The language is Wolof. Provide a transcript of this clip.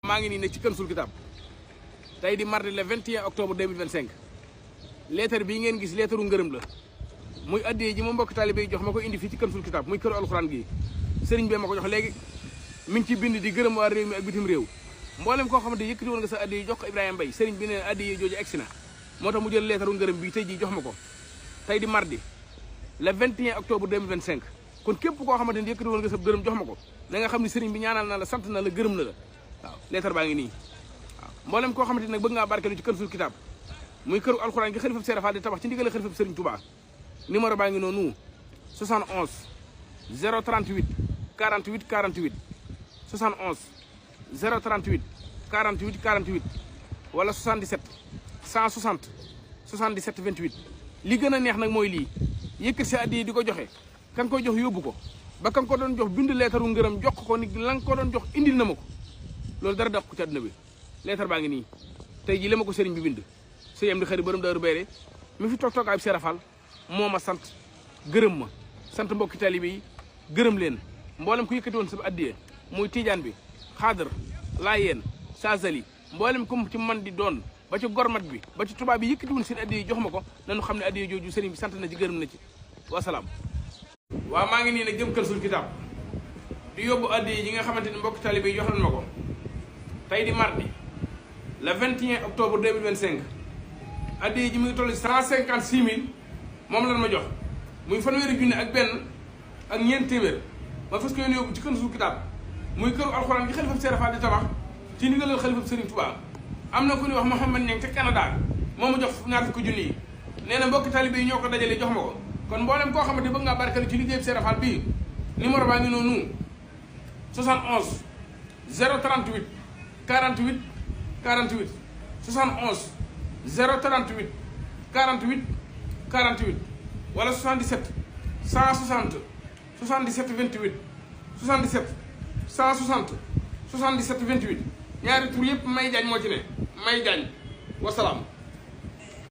maa ngi nii ne ci Kanzul Kitab tey di mardi le 21 octobre 2025 lettre bii ngeen gis lettre ngërëm la muy addiyee ji ma mbokk taalibe yi jox ma ko indi fii ci Kanzul Kitab muy këru alxuraan gi sëriñ bee ma ko jox léegi mi ngi ci bind di gërëm waa réew mi ak bitim réew mboolem koo xamante yëkkati woon nga sa addiyee jox ko Ibrahima Mbaye sëriñ bi ne addiyee jooju egsi na moo tax mu jël lettre ngërëm bi tey jii jox ma ko tey di mardi le 21 octobre 2025 kon képp koo xamante ni yëkkati woon nga sa gërëm jox ma ko da nga xam ni sëriñ bi ñaanal na la sant na la gërëm na la waaw lettre baa ngi nii waaw mboolem koo xamante ni nag bëgg ngaa barkeelu ci Kanzul Kitab muy këru alxuraan gi xalifab Serigne Fall di tabax ci ndigal xalifab Serigne Touba numéro baa ngi noonu 71 038 48 48 71 038 48 48 wala 77 160 77 28 li gën a neex nag mooy lii yëkkat si addi yi di ko joxe ka nga koy jox yóbbu ko ba ka nga ko doon jox bind leetaru ngërëm jox ko ni la nga ko doon jox indil na ma ko loolu dara daq ko ci àdduna bi leetar baa ngi nii tey jii la ma ko sëriñ bi bind sëñ am di xëri borom daaru bayre mi fi toog toogaay bi Serafal moo ma sant gërëm ma sant mbokki taalibe yi gërëm leen mboolem ku yëkkati woon sa addiye muy tiijaan bi xaadar laayeen saasali mboolem ku ci man di doon ba ci gormat bi ba ci tubaab bi yëkkati woon seen addiye jox ma ko nañu xam ne addiye jooju sëriñ bi sant na ci gërëm na ci wasalaam waaw maa ngi nii nag jëm Kanzul Kitab di yóbbu addiye yi nga xamante ni mbokki taalibe yi jox nañ ma ko tey di mardi le 21 octobre 2025 addiye ji mu ngi toll 156 000 moom lan ma jox muy fanweeri junne ak benn ak ñeent téeméer ma fas ko yéene yóbbu ci Kanzul Kitab muy këru alxuraan gi xalifab Serafal di tabax ci ndigalal xalifab Serigne Touba am na ku ñuy wax Mouhamad Niang ca Canada moo ma jox ñaar fukki junni yi nee na mbokki taalibe yi ñoo ko dajale jox ma ko kon mboolem koo xamante bëgg ngaa barkeelu ci liggéey Serafal bii numéro baa ngi noonu 71 038 48 48 71 038 48 48 wala 77 160 77 28 77 160 77 28 ñaari tur yëpp May Jaañ moo ci ne May Jaañ wasalaam